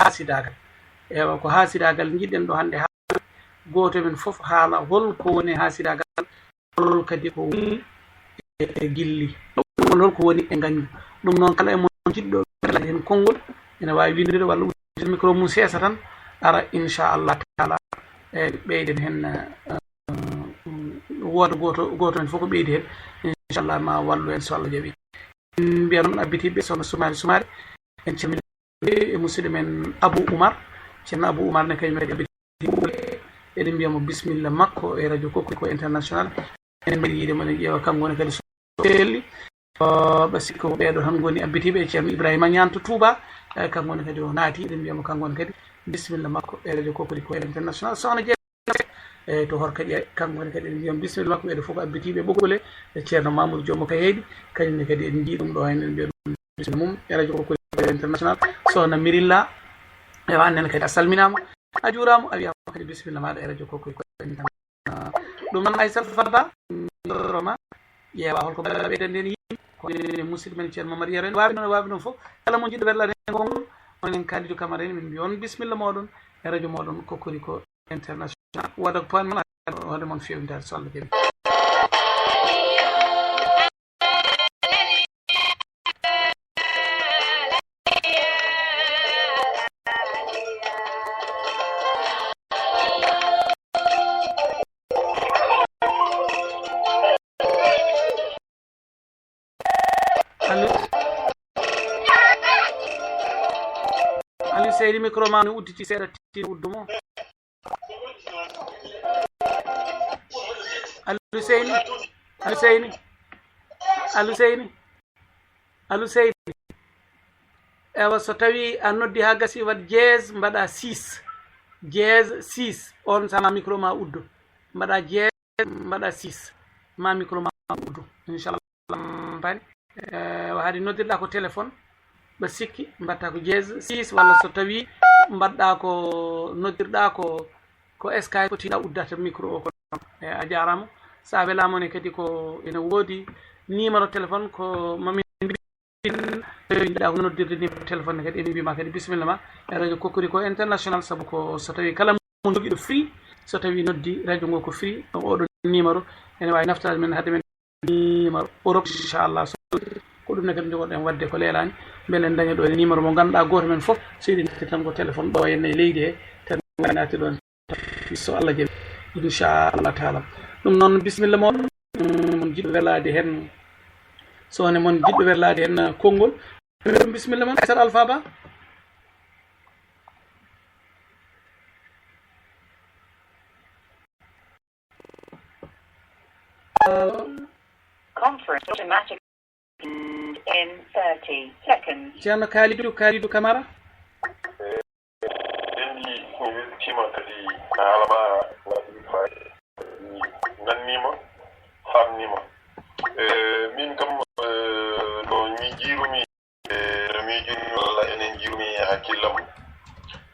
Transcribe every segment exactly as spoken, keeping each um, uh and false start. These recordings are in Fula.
haasidaagal. Ewa, ko haasidaagal njiɗɗen ɗo hannde haala, gooto men fof haala hol ko woni haasidaagal, hol kadi ko woni e gilli. Ɗum noon hol ko woni e ngañgu. Ɗum noon kala e mon jiɗɗo welade heen konngol, ene waawi winndude walla udditde micro mum seesa tan, ara inchallah taala, e ɓeyden heen, eh, wooda gooto, gooto men fof ko ɓeydi heen, inchallah ma wallu en so Allah jaɓi. Min mbiya noon abbitiiɓe, sohna Soumaré Soumaré, en calmini e musidɗo men Abou Oumar. Ceerno Abou Oumar ne kañum kadi abbiti, eɗen mbiya mo bisimilla makko e radio Kokoriko International. Enen mbaɗi yiide mon, en ƴeewa kanko woni kadi so selli. O, ɓe sikko ko ɓeeɗo tan ngoni abbitiiɓe, e ceerno Ibrahima Ñaan to Touba, e kanko woni kadi o naati, eɗen mbiya mo kanko woni kadi bisimilla makko e radio Kokoriko International. Sohna Jeeya, e to Horkaƴe, kanko woni kadi eɗen mbiya mo bisimilla makko, ɓeeɗo fof ko abbitiiɓe ɓoggole, e ceerno Mamoudou Jomo Kayhayɗi, kañum ne kadi en njii ɗum ɗo, heen en mbiya ɗum bisimilla mum e radio Kokoriko International. Sohna Mirilla, e wa annen kadi a salminaama, a juuraama, a wiyaama kadi bisimilla maaɗa e radio Kokoriko International. Ɗum noon, Aissata Farba, roma, ƴeewa hol ko mbaɗa ɓeydande en yimɓe. Ko enen e musidɗo men ceerno Mamad Yero en waawi noon, waawi noon fof. Kala mo jiɗɗo werlade heen konngol, onon en Kalidou Camara en, min mbiya on bisimilla mooɗon e radio mooɗon Kokoriko International. Wooda ko paan mon, wooda mon feewnitaade so Allah jaɓi. Aliou? Aliou Seydi, micro ma ne udditi seeɗa, tin uddu mo. Aliou Seydi, Aliou Seydi, Aliou Seydi, Aliou Seydi. Ewa, so tawi a noddi ha gasi, waɗ dièse, mbaɗa six. Dièse six, on sama micro ma uddo. Mbaɗa dièse, mbaɗa six. Ma micro ma uddo, inchallah. Paani. Eh, haade noddirɗa ko téléphone, ɓe sikki mbatta ko dièse six, walla so tawi mbaɗɗa ko noddirɗa ko, ko Skype, fotiɗa uddata micro o ko ɗon. Eh, a jaaraama. Sa welaama ne kadi ko ene woodi numéro téléphone ko mamin mbiɗa ko noddirde numéro téléphone ne kadi, emin mbima kadi bisimilla ma e radio Kokoriko International, sabu ko so tawi kala mo jogiiɗo free, so tawi noddi radio ngo ko free, ɗo oɗo numéro ene waawi naftaade men hade men numéro Europe, inchallah. So ko ɗum ne kadi jogoɗen wadde ko leelaani, mbele en daña ɗo e numéro mo ngannduɗaa gooto men fof, so eɗen natti tan ko téléphone ɗo henne e leydi he, tan naati ɗon, so Allah jaɓi, inchallah taala. Ɗum noon, bisimilla mon, mon jiɗɗo welaade heen, so wonde mon jiɗɗo welaade heen konngol, bisimilla mon, Aissata Alpha Ba. Conference automatic in thirty seconds. Ceerno Kalidou, Kalidou Camara. Denndi, mi weltiima kadi, haala ma waɗi fayida, mi nanniima, faamniima. E, min kam, e, no mi jiirumi, e, no mi jiirumi, walla enen jiirumi e hakkillam.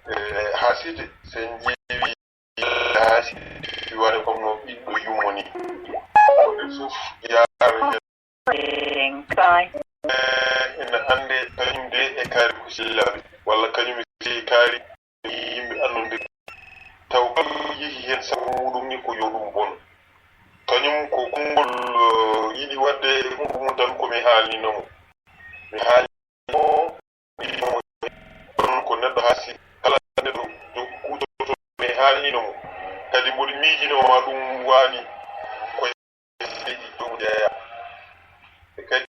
E, haa side, so en ƴeewi, haa side, fii waɗde comme no ɓiɗɗo yummo ni. Ko ɓe fof yaara Kai. Eh, ina annde kañum de e kaari ko sillaaɓe, walla kañum e kaari yimɓe annondirɓe. Taw kala ko yehi heen sabu muɗum ni ko yo ɗum bon. Kañum ko konngol, eh, yiɗi waɗde e hunuko mum tan ko mi haalnino mo. Mi haalnino mo, ɗon ko neɗɗo haasi, kala neɗɗo jo-, kuutorto, mi haalnino mo. Kadi mboɗo miijino ma ɗum waani ko e seydi ɗum jeeya. E kadi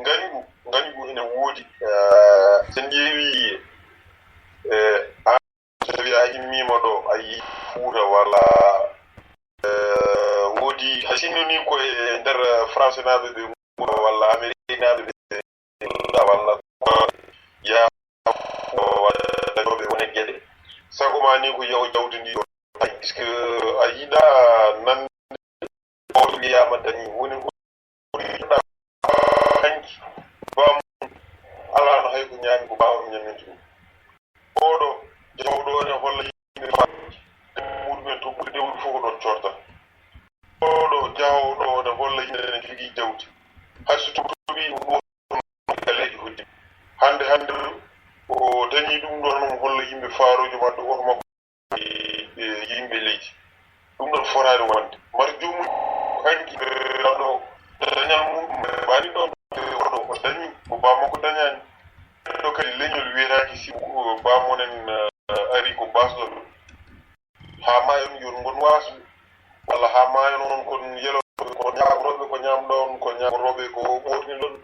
ngañgu, ngañgu ene woodi, eh, so en ƴeewi, eh, a, so tawi a immiima ɗo, a yii Fuuta walla, eh, woodi, hay sinno ni ko e nder Français naaɓe ɓe walla Amérique naaɓe ɓe walla ya waɗa ɓe wona geɗe. Sago ma ni ko yaw jawdi ndi o, puisque a yiɗa nan o wiyaama dañi woni ko hanki bam ala no hay ko ñaami ko baawa ñaminti ɗum. Oɗo jawɗo ne holla yimɓe muɗumen to ɓuri dewɗi fof ko ɗon corta. Oɗo jawɗo ne holla yimɓe ne jogii jawdi. Hay so toɓi ɗum ɗo galleeji hoddi. Hannde, hannde o dañii ɗum ɗon noon hollo yimɓe faaroojo maɓɓe, oto maɓɓe e yimɓe leydi. Ɗum ɗon fotaani wonde. Mbar joomum hanki ɗo dañal muɗum ɓaani ɗon, oɗo o dañi ko baa makko dañaani. Ɗo kadi leñol wiyetaake si baa monen, eh, ari ko baasɗo ɗo. Haa maayon yo ngon waasɓe. Walla haa maayon on kon yelooɓe, ko ñaakorooɓe ko ñaamɗon, ko ñaakorooɓe ko ɓoorniɗon.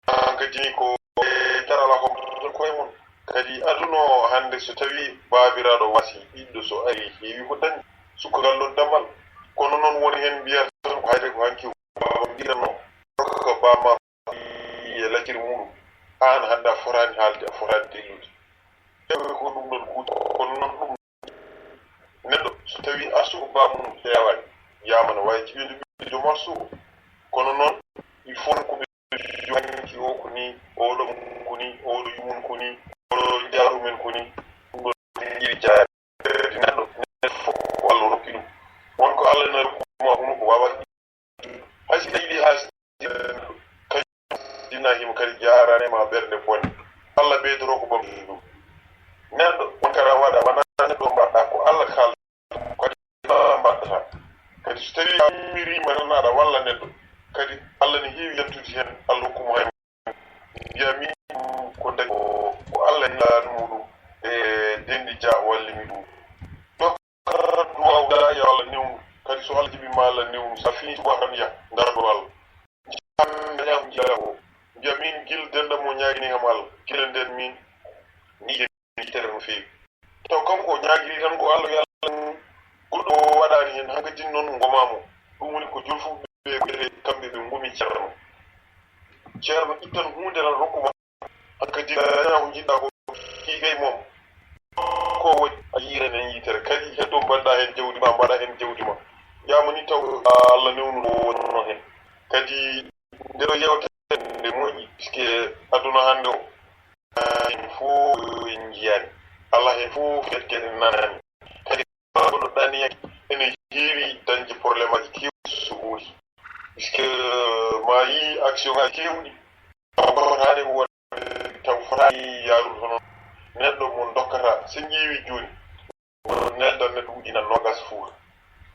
Hankadi ko e darala ko mbaɗata koye mon. Kadi aduna o hannde so tawii baabiraaɗo waasi ɓiɗɗo so ari heewi ko dañi. Sukkangal ɗon damal. Kono noon woni heen mbiyata tan ko hayre ko hanki o baaba mbiyanno. Ko baa ma e lacciri muɗum. Aan hannde a fotaani haalde, a fotaani dillude. Tawi ko ɗum ɗon kuuɗi. Kono noon ɗum neɗɗo so tawii arsugo baa mum heewaani, yaama no waawi jiɓinde ɓiɗɗo joom arsugo. Kono noon, il faut ko ɓe jowanki o ko nii, oɗo mum ko nii, oɗo yumum ko nii, oɗo jaarumen ko nii. Ɗum ɗon iri jaari neɗɗo, neɗɗo fof ko Allah rokki ɗum. Won ko Allah na rokki ma hunu ko waawaa. Hay si tawi haa si kañum dinaa himo kadi jaarane ma ɓernde bonde. Allah ɓeydoro ko bamɗi ɗum. Neɗɗo on kadi a waɗa wona neɗɗo mbaɗɗa ko Allah kaalda kadi mbaɗɗata. Kadi so tawi a miriima tan aɗa walla neɗɗo kadi Allah ne heewi yantude heen Allah hokkuma hay mbiya min ko dañi ko Allah ni laanu muɗum e denɗi ja wallimi ɗum. Duwaaw ngalaa yo Allah newnu kadi so Allah jiɓi ma Allah newnu sa fini suba tan yah ngardo Allah. Njaam njaam njaam o mbiya min gil denda mo ñaagini kam Allah gila nden min ni yitere no feewi. Taw kanko o ñaagiri tan ko Allah yo Allah goɗɗo o waɗaani heen hankadin noon ngomamo ɗum woni ko jolfuɓe ɓe kamɓe ɓe ngomi ceerno. Ceerno ittan huunde tan rokkuma. Hankadi dañaa ko njiɗɗaa ko kiigay moom ko waɗi a yiiran heen yitere kadi heddo mbaɗɗaa heen jawdi ma mbaɗaa heen jawdi ma. Yaama ni taw Allah newnuɗo wonno heen kadi nde ɗo yewtere nde moƴƴi puisque aduna hannde o heen fof en njiyaani Allah heen fof fetkene nanaani kadi goɗɗo ɗaaniyanke ene heewi dañde problème aji keewɗi so ɓooyi puisque ma yii action ngaji keewɗi taw fotaani ko wonde taw fotaani yaarude hono neɗɗo mo dokkata so ƴeewi jooni nelda neɗɗo ujunere noogas fuuta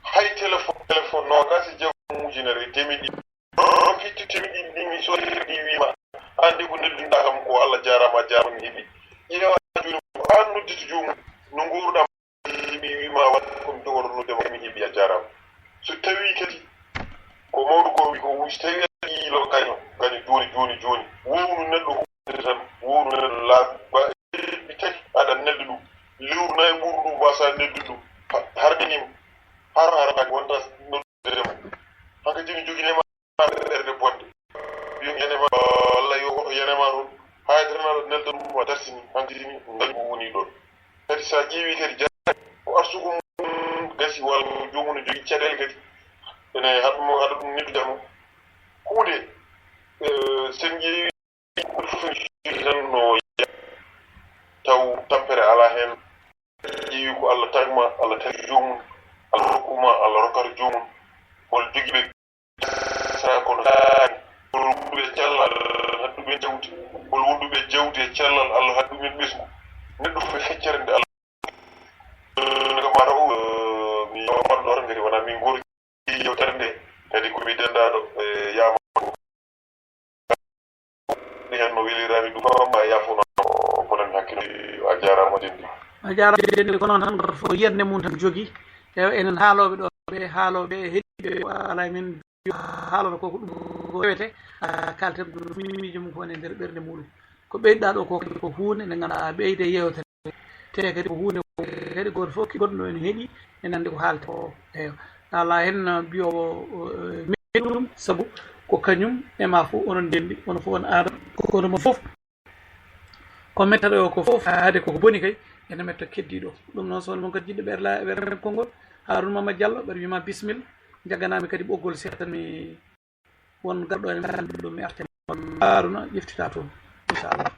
hay téléphone téléphone noogas e jeegom ujunere e temeɗɗe ɗiɗi ɗon fitti temeɗɗe ɗiɗi ɗin so ɗi wiima an de ko neldinɗa kam ko Allah jaaraama a jaaraama mi heɓi ƴeewa jooni ko an noddita joomum no nguurɗaa heɓi wima waɗa komi jogoto nodde ma mi heɓi a jarama so tawi kadi ko mawɗo ko wi ko wi so tawi aɗa yiilo gaño gaño joni joni joni wownu neɗɗo hude tan wownu neɗɗo laaɓi ba ɓi tati aɗa nelda ɗum lewru nayi ɓuru ɗum wasa neldu ɗum harɓinima har harani wonta noddude ma hanka joni joginema ɓernde bonde yo yanema walla yo goɗɗo yanema toon haydara naɗa nelda ɗum a dartini hanka joni gaño ko woni ɗon kadi sa ƴeewi kadi jaa ko arsugo mum gasi walla jomum no jogui caɗele kadi ene haɗa mo haɗa ɗum neldu jamo huude sen ƴeewi ɗum fof en jogui tan no taw tampere ala hen ƴeewi ko Allah tagma Allah tagi jomum Allah rokkuma Allah rokkata jomum hol jogiiɓe sa kono laani hol wonduɓe cellal hadduɓe jawdi hol wonduɓe jawdi e cellal Allah haddumen ɓesngu neɗɗo fof e feccere nde Allah kamata o mi yewatno ɗon kadi wona min goto yewtere nde kadi komi dendaɗo e yama ɗi hen no welirami ɗum ma yafuno bonami hakkilo a jarama dendi a jarama dendi ko noon tan goto fof yiyande mum tan jogui e enen haaloɓe ɗo ɓe haaloɓe heɗiɓe ala min haaloɓe koko ɗum ko rewete kalten ɗum miijo mum ko woni e nder ɓerde muɗum ko ɓeyɗa ɗo ko kadi ko hunde nde ganduɗa ɓeyde yewtere te kadi ko hunde kadi goto fof goɗɗo ene heeɗi ene andi ko haalta o eyo ala hen mbiyowo meɗi ɗum saabu ko kañum e ma fof onon ndendi ono fof on aada kono mo fof ko mettata o ko fof haade koko boni kay ene metta keddiɗo ɗum noon sohna mon kadi jiɗɗo ɓerla ɓerɗen konngol harun mama diallo mbaɗa wima bisimilla jagganami kadi ɓoggol seeɗa tan mi won garɗo ene mbiɗa ɗum mi arta haruna ƴeftita toon inchallah